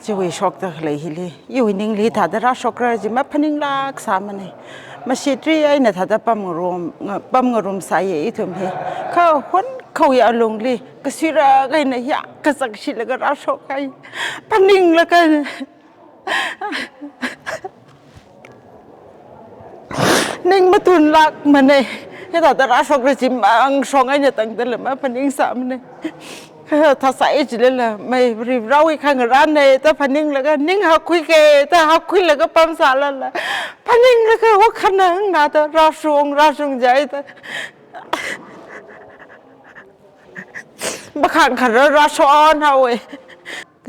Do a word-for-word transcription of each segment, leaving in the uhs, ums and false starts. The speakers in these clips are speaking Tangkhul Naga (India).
Chiwui shokda khalei hili, iwui ningli thāda rāshokra chi maphaninglāk sāmana. Mashitri eina thāda pamngarum, nga-, pamngarumsāya ithum hi. Kha hon khawui alungli, kasuira kahaina ya, kazakshilaga rāshok kahai. Phaninglaga ning matunlākmana. Hithāda rāshokra chi mangshong eina tangdala maphaningsāmana. Thāsai chilala, mai Varivarawui khangarānna da phaninglaga, ning hakkhuika da hakkhuilaga pamsālala, phaninglaga, wakhanang nada, rāshung, rāshung jihaida. Makhangkharar rāshon haowa.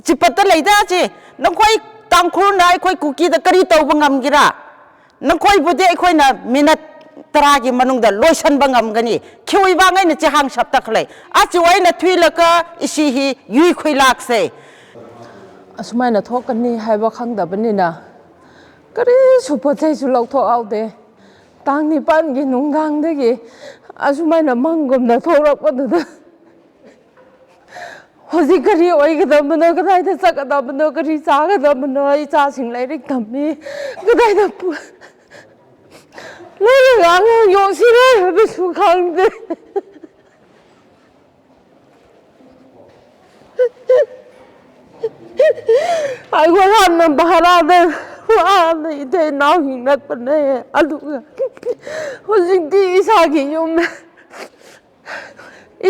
Chipatta leida chi, nakhoi Tangkhulna, ꯑꯩꯈꯣꯏ ꯀꯨꯀꯤꯗ ꯀꯔꯤ ꯇꯧꯕ ꯉꯝꯒꯦꯔꯥ? ꯅꯈꯣꯏꯕꯨꯗꯤ ꯑꯩꯈꯣꯏꯅ minute ꯇꯔꯥꯒꯤ ꯃꯅꯨꯡꯗ ꯂꯣꯏꯁꯤꯟꯕ ꯉꯝꯒꯅꯤ꯫ ꯈꯤꯋꯨꯏ ꯋꯥꯡ ꯑꯩꯅ ꯆꯤꯍꯥꯡ ꯁꯞꯇꯛ ꯂꯩ꯫ ꯑꯆꯨ ꯑꯩꯅ ꯊꯨꯏꯂꯒ ꯏꯁꯤ ꯍꯤ ꯌꯨꯏ ꯈꯨꯏꯂꯥꯛꯁꯦ꯫ ꯑꯁꯨꯃꯥꯏꯅ ꯊꯣꯛꯀꯅꯤ ꯍꯥꯏꯕ ꯈꯪꯗꯕꯅꯤꯅ, ꯀꯔꯤꯁꯨ ꯄꯣꯠ ꯆꯩꯁꯨ ꯂꯧꯊꯣꯛꯍꯧꯗꯦ꯫ ꯇꯥꯡ ꯅꯤꯄꯥꯟꯒꯤ ꯅꯨꯡꯗꯥꯡꯗꯒꯤ ꯑꯁꯨꯃꯥꯏꯅ ꯃꯪꯒꯨꯝꯅ ꯊꯣꯛꯂꯛꯄꯗꯨꯗ, ꯍꯧꯖꯤꯛ ꯀꯔꯤ ꯑꯣꯏꯒꯗꯕꯅꯣ, ꯀꯗꯥꯏꯗ ꯆꯠꯀꯗꯕꯅꯣ, ꯀꯔꯤ ꯆꯥꯒꯗꯕꯅꯣ, ꯏꯆꯥꯁꯤꯡ ꯂꯥꯏꯔꯤꯛ ꯇꯝꯃꯤ, ꯀꯗꯥꯏꯗ ꯄꯨ-, ꯂꯥꯏꯔꯤꯛ ꯑꯉꯥꯡ ꯌꯣꯛꯁꯤꯔꯥ ꯍꯥꯏꯕꯁꯨ ꯈꯪꯗꯦ꯫ ꯑꯩꯈꯣꯏ ꯍꯥꯟꯅ ꯚꯔꯥꯗ ꯋꯥꯅ ꯏꯇꯩ ꯏꯅꯥꯎ ꯍꯤꯡꯂꯛꯄꯅꯦ꯫ ꯑꯗꯨꯒ ꯍꯧꯖꯤꯛꯇꯤ ꯏꯁꯥꯒꯤ ꯌꯨꯝ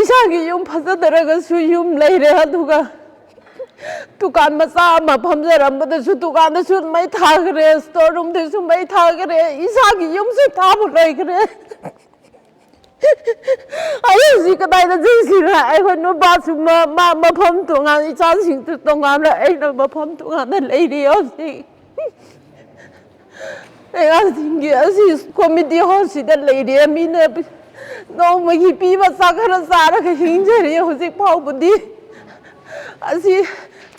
ꯏꯁꯥꯒꯤ ꯌꯨꯝ ꯐꯖꯗ꯭ꯔꯒꯁꯨ ꯌꯨꯝ ꯂꯩꯔꯦ, ꯑꯗꯨꯒ ꯗꯨꯀꯥꯟ ꯃꯆꯥ ꯑꯃ ꯐꯝꯖꯔꯝꯕꯗꯁꯨ ꯗꯨꯀꯥꯟꯗꯁꯨ ꯃꯩ ꯊꯥꯈ꯭ꯔꯦ, store roomꯗꯁꯨ ꯃꯩ ꯊꯥꯈ꯭ꯔꯦ, ꯏꯁꯥꯒꯤ ꯌꯨꯝꯁꯨ ꯊꯥꯕ ꯂꯣꯏꯈ꯭ꯔꯦ꯫ ꯑꯩ ꯍꯧꯖꯤꯛ ꯀꯗꯥꯏꯗ ꯆꯠꯁꯤꯔ? ꯑꯩꯈꯣꯏ ꯅꯨꯄꯥꯁꯨ ꯃ-, ꯃ-, ꯃꯐꯝ ꯇꯣꯉꯥꯟ, ꯏꯆꯥꯁꯤꯡꯁꯨ ꯇꯣꯉꯥꯟꯅ, ꯑꯩꯅ ꯃꯐꯝ ꯇꯣꯉꯥꯟꯅ ꯂꯩꯔꯤ ꯍꯧꯖꯤꯛ꯫ ꯑꯉꯥꯡꯁꯤꯡꯒꯤ ꯑꯁꯤ community hallꯁꯤꯗ ꯂꯩꯔꯦ꯫ ꯃꯤꯅ ꯅꯣꯡꯃꯒꯤ ꯄꯤꯕ ꯆꯥꯛ ꯈꯔ ꯆꯥꯔꯒ ꯍꯤꯡꯖꯔꯤ ꯍꯧꯖꯤꯛ ꯐꯥꯎꯕꯗꯤ꯫ ꯑꯁꯤ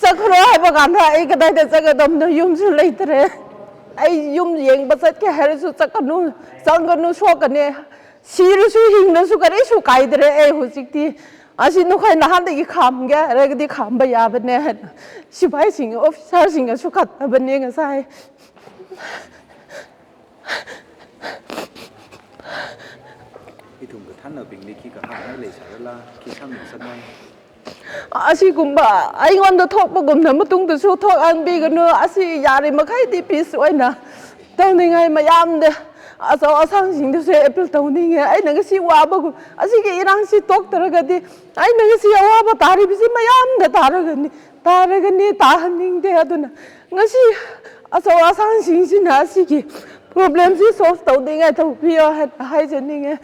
ꯆꯠꯈ꯭ꯔꯣ ꯍꯥꯏꯕ ꯀꯥꯟꯗ ꯑꯩ ꯀꯗꯥꯏꯗ ꯆꯠꯀꯗꯕꯅꯣ? ꯌꯨꯝꯁꯨ ꯂꯩꯇ꯭ꯔꯦ꯫ ꯑꯩ ꯌꯨꯝ ꯌꯦꯡꯕ ꯆꯠꯀꯦ ꯍꯥꯏꯔꯁꯨ ꯆꯠꯀꯅꯨ, ꯆꯪꯒꯅꯨ, ꯁꯣꯛꯀꯅꯤ꯫ ꯁꯤꯔꯁꯨ ꯍꯤꯡꯂꯁꯨ ꯀꯔꯤꯁꯨ ꯀꯥꯏꯗ꯭ꯔꯦ ꯑꯩ ꯍꯧꯖꯤꯛꯇꯤ꯫ ꯑꯁꯤ ꯅꯈꯣꯏ ꯅꯍꯥꯟꯗꯒꯤ ꯈꯥꯝꯒꯦ ꯍꯥꯏꯔꯒꯗꯤ ꯈꯥꯝꯕ ꯌꯥꯕꯅꯦ ꯍꯥꯏꯅ ꯁꯤꯐꯥꯏꯁꯤꯡ, officerꯁꯤꯡꯅꯁꯨ ꯀꯠꯇꯕꯅꯦ ꯉꯁꯥꯏ꯫ ꯏꯊꯨꯝꯒ ꯊꯥꯟꯅꯕꯤꯡꯗꯤ ꯈꯤ ꯀꯍꯥꯡꯅ ꯂꯩꯁꯥꯔꯂꯥ, ꯈꯤ ꯁꯝꯅ ꯁꯛꯅꯩ꯫ ꯑꯁꯤꯒꯨꯝꯕ ꯑꯩꯉꯣꯟꯗ ꯊꯣꯛꯄꯒꯨꯝꯅ ꯃꯇꯨꯡꯗꯁꯨ ꯊꯣꯛꯍꯟꯕꯤꯒꯅꯨ꯫ ꯑꯁꯤ ꯌꯥꯔꯤꯃꯈꯩꯗꯤ peace ꯑꯣꯏꯅ ꯇꯧꯅꯤꯡꯉꯥꯏ ꯃꯌꯥꯝꯗ ꯑꯆꯧ ꯑꯁꯥꯡꯁꯤꯡꯗꯁꯨ appeal ꯇꯧꯅꯤꯡꯉꯦ꯫ ꯑꯩꯅ ꯉꯁꯤ ꯋꯥꯕꯒꯨꯝ, ꯑꯁꯤꯒꯤ ꯏꯔꯥꯡꯁꯤ ꯇꯣꯛꯇ꯭ꯔꯒꯗꯤ ꯑꯩꯅ ꯉꯁꯤ ꯑꯋꯥꯕ ꯇꯥꯔꯤꯕꯁꯤ ꯃꯌꯥꯝꯗ ꯇꯥꯔꯒꯅꯤ, ꯇꯥꯔꯒꯅꯤ, ꯇꯥꯍꯟꯅꯤꯡꯗꯦ꯫ ꯑꯗꯨꯅ ꯉꯁꯤ ꯑꯆꯧ ꯑꯁꯥꯡꯁꯤꯡꯁꯤꯅ ꯑꯁꯤꯒꯤ problemꯁꯤ solve ꯇꯧꯅꯤꯡꯉꯥꯏ ꯇꯧꯕꯤꯌꯣ ꯍꯥꯏꯅ ꯍꯥꯏꯖꯅꯤꯡꯉꯦ꯫